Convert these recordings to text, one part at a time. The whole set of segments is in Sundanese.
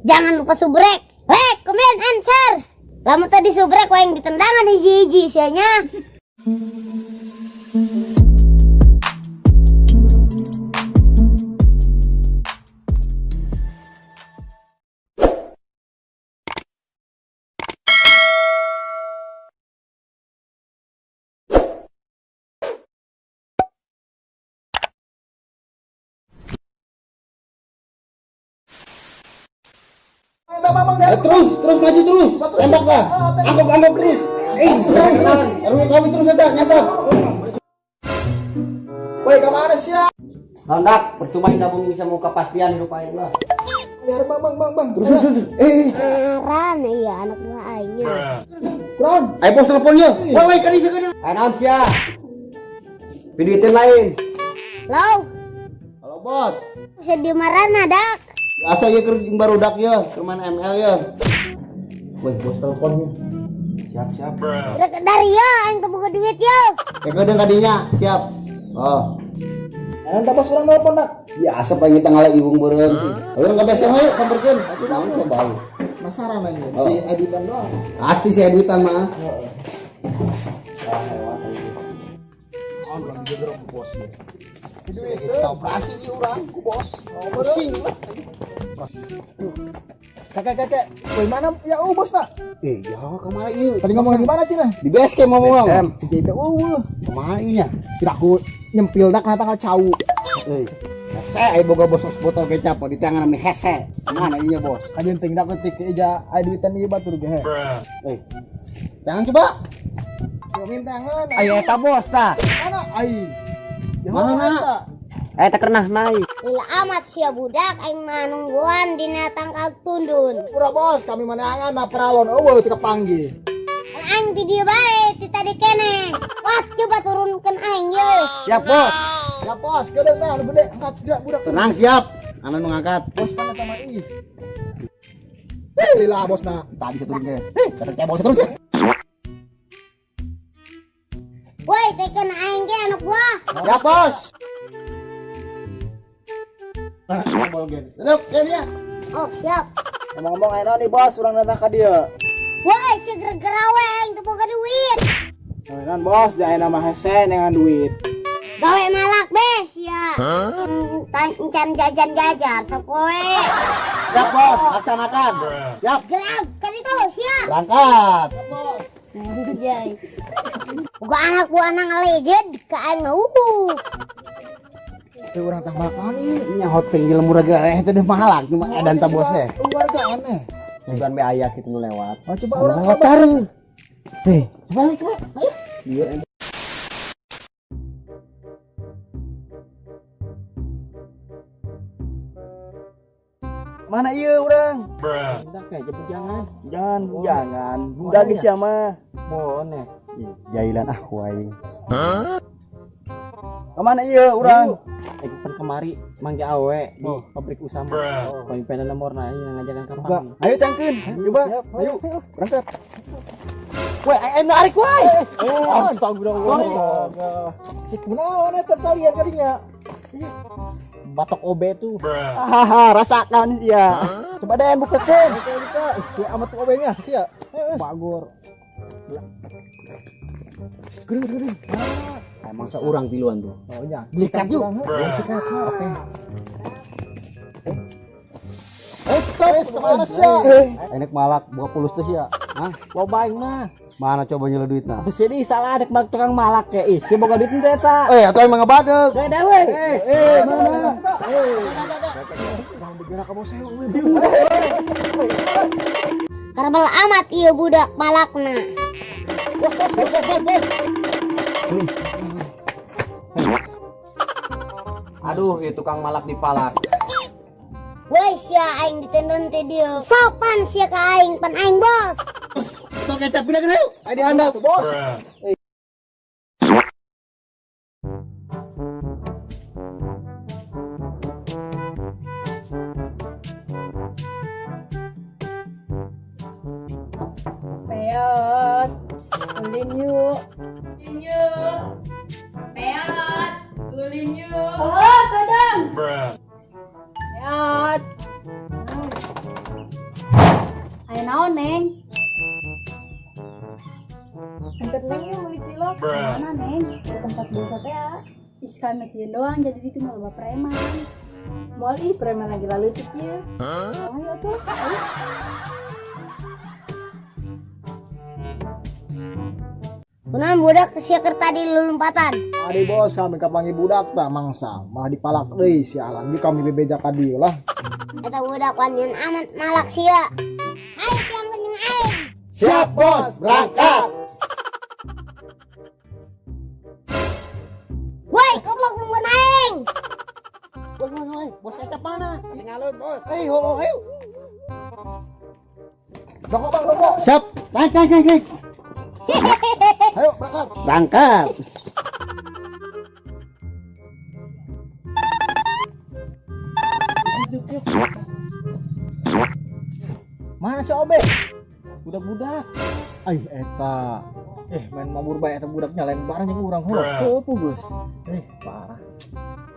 Jangan lupa subrek, like, comment, and share. Lamun tadi subrek wae yang ditendangan hiji-hiji sianya. Terus, terus maju terus. Tembaklah. Anggok-anggok terus. Kami terus aja nyasar. Woi, kemana sih ya? Nondak, percuma indah bumi bisa mau kepastian hidup aing lah. Biar bang bang bang bang. Terus terus. Aran iya anak buah aingnya. Kurang. Ayo bos teleponnya. Woi, woi, kan isi kan. Ayo naon sia? Videoin lain. Lo. Halo bos. Bisa di marana dak. Asa ya keur barudak ya, keur main ML ya. Woi, bos teleponnya. Siap, siap. Rek dari yo aing teu boga duit yo. Kedeung kadinya, siap. Oh. Nanti bos urang telepon dak. Biasa paling kita ngalah ibung beureum. Ayo urang ka BSM ayo samperkeun. Naon coba ayo. Masaran aja si editan doang. Pasti si editan mah. Heeh. Ah, lewat aja. Oh, urang digegerok ku bos. Duit kita operasi ieu urang ku bos. Pusing. Kakek kakek, woi mana ya oh bos tak? Ya kemana ieu? Tadi ngomong di mana cina? Di BSK ngomong. Itu eueuh. Kemana ieu nya? Kira aku nyempil dak kana tanggal cau. Hese aya boga bos botol kecap di tangan ame hese. Mana ieu nya bos? Kajeun ting dak ketik eja aya duitan ieu batur ge. Tangan coba. Yo mintangan. Ayo eta bos tah. Mana ai? Mana? Eta kerenah naik. Lila amat sia budak aing mah nungguan dina tangkal tundun. Pura bos, kami manangan na peralon eueuh teu kapanggih. Kan aing di dieu bae ti tadi keneh. Wah, coba turunkeun aing ye. Siap bos. Siap bos, kedeung tah anu gede angkat gerak budak. Tenang siap. Anu nu ngangkat. Bos mana tama ih. Lila bosna. Tadi satu ge. Kata cebol terus. Woi, teken aing ge anak buah. Siap bos. Cebol ge. Duduk, ya. Oh, siap. Ngomong-ngomong ayeuna nih bos, urang datang ka dieu. Woi, si gergerawe aing teu boga duit. Naon bos, da mah hese dengan duit. Gawe malak be sia. Encan jajan-jajan sapoe. Siap bos, laksanakan. Siap. Gerak kan itu sia. Berangkat. Bos. Anjay. Boga anak buah nang legend ka aing Teu urang tah makan ieu. Nya hoting di lemur geura teh deh mahalak cuma edan ta bos teh. Warga aneh. Tujuan be aya kitu nu lewat. Oh, coba urang lewat taruh. Coba coba. Ayo. Iya. Mana ieu urang? Budak ya, jemput jangan. Jangan, jangan. Budak geus sia mah. Boleh. Jailan ah ku aing. Kemana ieu urang? Pan kemari mangga awe di pabrik Usama. Pemimpin nomor nah ini ngajakan kapan. Ayo tangkeun, coba. Ayo, berangkat. Woi, ayo narik woi. Astagfirullah. Cik kunaon eta talian kadinya? Batok OB tuh. Hahaha, rasakan sia. Coba deh bukakeun. Buka. Suwe amat tuh OB-nya, sia. Bagor. Gede gede. Emang seorang tiluan tuh. Oh nya. Sikat yuk. Sikat. Oke. Stop, kemana sia? Enak malak buka pulus tuh sia. Hah? Loba aing mah. Mana coba nyela duitna? Besi di salah ada tukang malak ya. Ih, si boga duit teh eta. Atau emang ngebadeg. Deh deh we. Mana? Urang bergerak ka bos we. Karbel amat ieu budak malakna. Bos, bos, bos, bos, bos. Aduh, ieu tukang malak dipalak. Woi sia aing ditendon teh dieu. Sopan sia ka aing pan aing bos. Botol kecap pindah kena yuk. Ayo dihandap bos. Peot, ulin yuk. Ulin yuk. Peot, ulin yuk. Oh, kadang. Peot. Naon, Neng? Anter Neng yuk beli cilok. Mana, Neng? Ke tempat biasa teh ya. Ih, kami sieun doang jadi ditu mah loba preman. Moal ih preman lagi laleutik ieu. Ayo tuh. Ayo. Kunaon budak sia keur tadi lulumpatan? Adi bos, kami kapanggih budak tah mangsa, malah dipalak deui sialan. Di kami bebeja ka dieu lah. Eta budak wanian amat malak sia. Hayu tiang kening aing. Siap bos, berangkat. Woi, goblok nungguan aing. Bos, bos, bos, bos kecap mana? Tinggalin bos. Eh, ho, ayo. Rokok bang, rokok. Siap. Naik, naik, naik, naik. Ayo berangkat. Berangkat. Mana si Obe? Budak-budak. Aih eta. Main mabur bae eta budak nyalain barang jeung urang heuh. Heuh geus. Parah.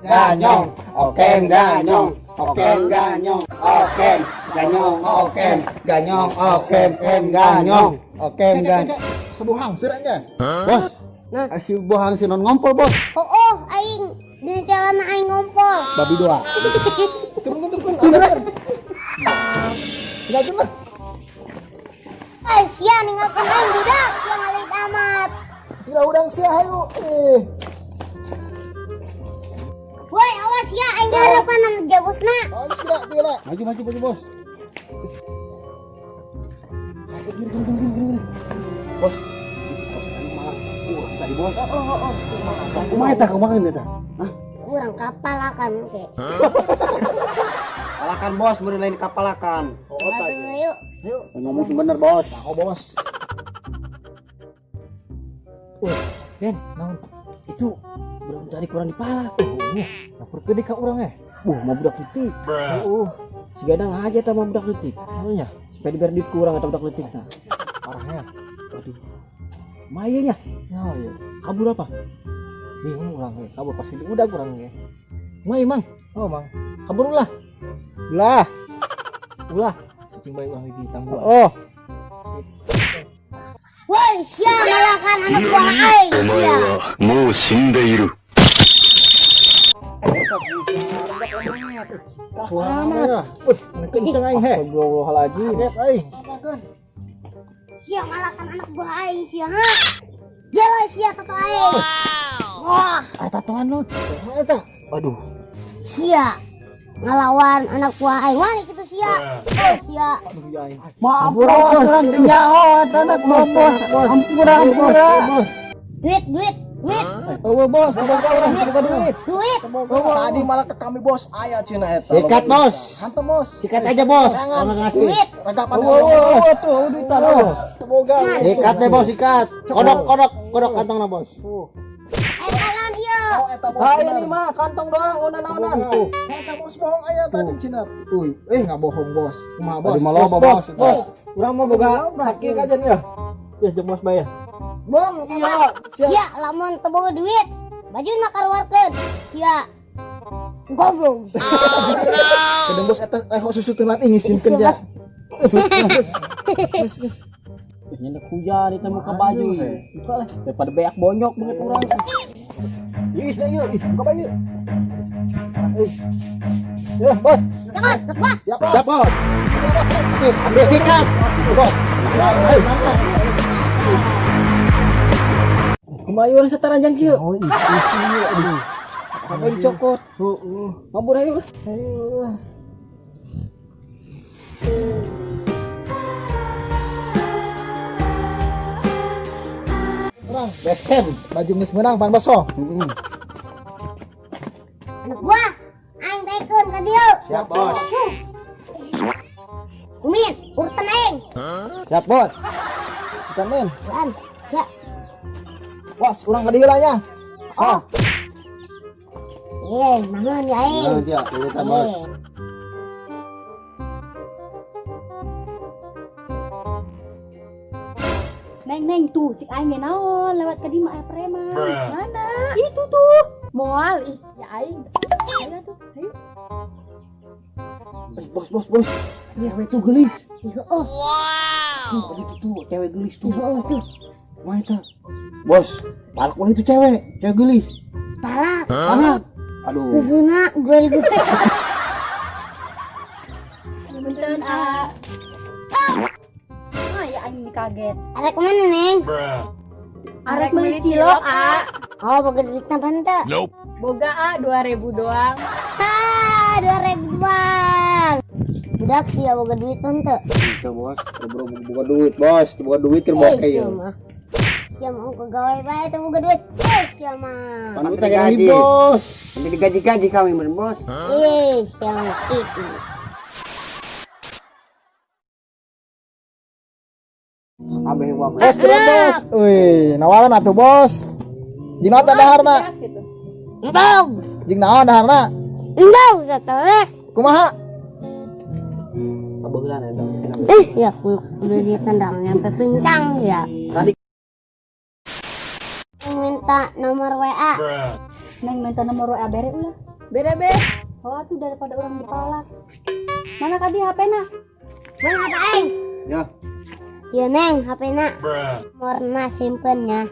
Ganyong, okem ganyong, okem ganyong, okem ganyong, okem ganyong, okem em ganyong, okem ganyong. Sebuah hangsir aja. Bos, Nah. si buah hangsir non ngompol bos. Oh, oh, aing di celana aing ngompol. Babi dua. Turun, turun, turun. Tinggalkan lah. Eh, sia ninggalkeun aing budak, sia ngalit amat. Sudah udang sia hayu. Woi, awas ya, aing di harapan jabosna. Oh, sudah tila. Maju, maju, maju bos. Gini, gini, gini, gini. Bos, bos anu malah kurang tadi bos. Oh. Kumaha eta, kumaha eta? Hah? Kurang kapalakan ke. Palakan bos, meureun lain kapalakan. Oh, tadi. Ayo. Ayo. Ngomong sing bener bos. Oh, bos. Ben, naon? Itu budak tadi kurang dipalak. Lapor gede ka urang eh. Mau budak leutik. Heeh. Si gadang aja ta mau budak leutik. Nya, supaya diberi duit kurang atau budak leutik nah. Parahnya. Waduh. Mayanya. Ya, iya. Kabur apa? Bingung urang eh. Kabur pasti udah kurang ge. Mai mang. Oh, mang. Kabur ulah. Ulah. Ulah. Cicing bae urang di tangguhan. Oh. Sip. Woi, sia malakan anak buah aing, sia. もう死んでいる。 Amat. Kenceng aing heh. Astagfirullahaladzim. Kaget aing. Sia malakan anak buah aing sia, ha? Jelas sia tato aing. Wah, Ah, tatoan lu. Eta. Waduh. sia ngelawan anak buah aing. Wah, kitu sia. Oh, sia. Aduh ya aing. Maaf bos, nyaho tanah bos, ampura ampura. Duit, duit, duit, Oh, bos, kaboga urang, kaboga duit. duit. Tadi malah ke kami bos, aya cina eta. Sikat bos. Hantam bos. Sikat aja bos. Kalau nggak ngasih. Duit. Ragapan. Oh, tuh duitan. Oh. Semoga. Sikat deh bos, sikat. Kodok, kodok, kodok kantongna bos. Eta naon ieu? Oh, eta bos. Ah, ini mah kantong doang, onan-onan. Tuh. Eta bos bohong aya tadi cina. Uy, nggak bohong bos. Kumaha bos? Tadi mah loba bos. Bos, urang mah boga sakit aja nih ya. Ya, jeung bos bae. Bong, iya. Sia lamun teu boga duit, bajuna kaluarkeun. Sia. Goblok. Kedeng bos eta leho susutunan ngisinkeun ya. Geus. Geus, geus. Nyendak hujan itu muka baju. Buka lah, daripada beak bonyok banget urang. Ih, dah yuk, ih, buka baju. Ih. Ya, bos. Cokot, buah. Siap bos. Siap bos. Ambil sikat. Bos. Ayo. Kumaha urang sataranjang kieu? Oh, ih, isi aduh. Sampai dicokot. Heeh. Mabur ayo lah. Ayo. Orang Best camp. baju geus meunang pan bos. oh. Anak buah, aing taikeun ka dieu. Siap bos. Kumin, urutan aing. Siap bos. Bukan men. Urutan. Sia. Bos, urang ka dieu lah nya. Oh. Ye, naon ya aing. Nah, dia urutan bos. Neng neng tuh cik aing ge naon lewat ka dieu mah aya preman. Mana? Itu tuh. Moal ih, ya aing. Ayo tuh. Ayo. Bos, bos, bos. Cewek tuh gelis. Ih, oh. Tuh, tadi tuh, tuh cewek gelis tuh. Oh, tuh. Kumaha eta? Bos, palak ulah itu cewek, cewek gelis. Palak. Palak. Aduh. Susuna gue gue. Punten, A. Ah, ya aing kaget. Arek mana, Neng? Arek meuli cilok, A. Oh, boga duitna bante. Nope. Boga A 2000 doang. Ha, 2000 doang. Budak sih ya boga duit bante. Itu, Bos. Bro, boga duit, Bos. Boga duit keur boke Eh, ieu. sia mah. Sia mah gawe bae teu boga duit. Eh, sia mah. Pan utang gaji, Bos. Nanti digaji-gaji kami, bener, Bos. Eh, sia mah itu. Abeh gua. Bos, keren, Bos. Wih, nawaran atuh, Bos. Jeung naon teh daharna? Gitu. Embau. Jeung naon daharna? Embau satu. Kumaha? Kabeunglan eta. Eh, ya udah ditendang nyampe pincang ya. Tadi Minta nomor WA. Neng minta nomor WA bere ulah. Bere be. Oh, atuh daripada orang dipalak. Mana kadi HP-na? Mana HP aing? Ya. Ya Neng, HP-na. Nomorna simpennya.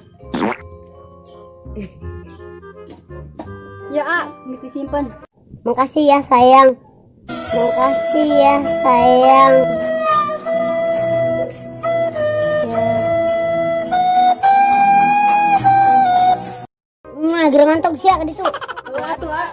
Ya, A, geus disimpen. Makasih ya sayang. Makasih ya sayang. Nah, geura ngantuk sia ka ditu. Tuh, atuh A.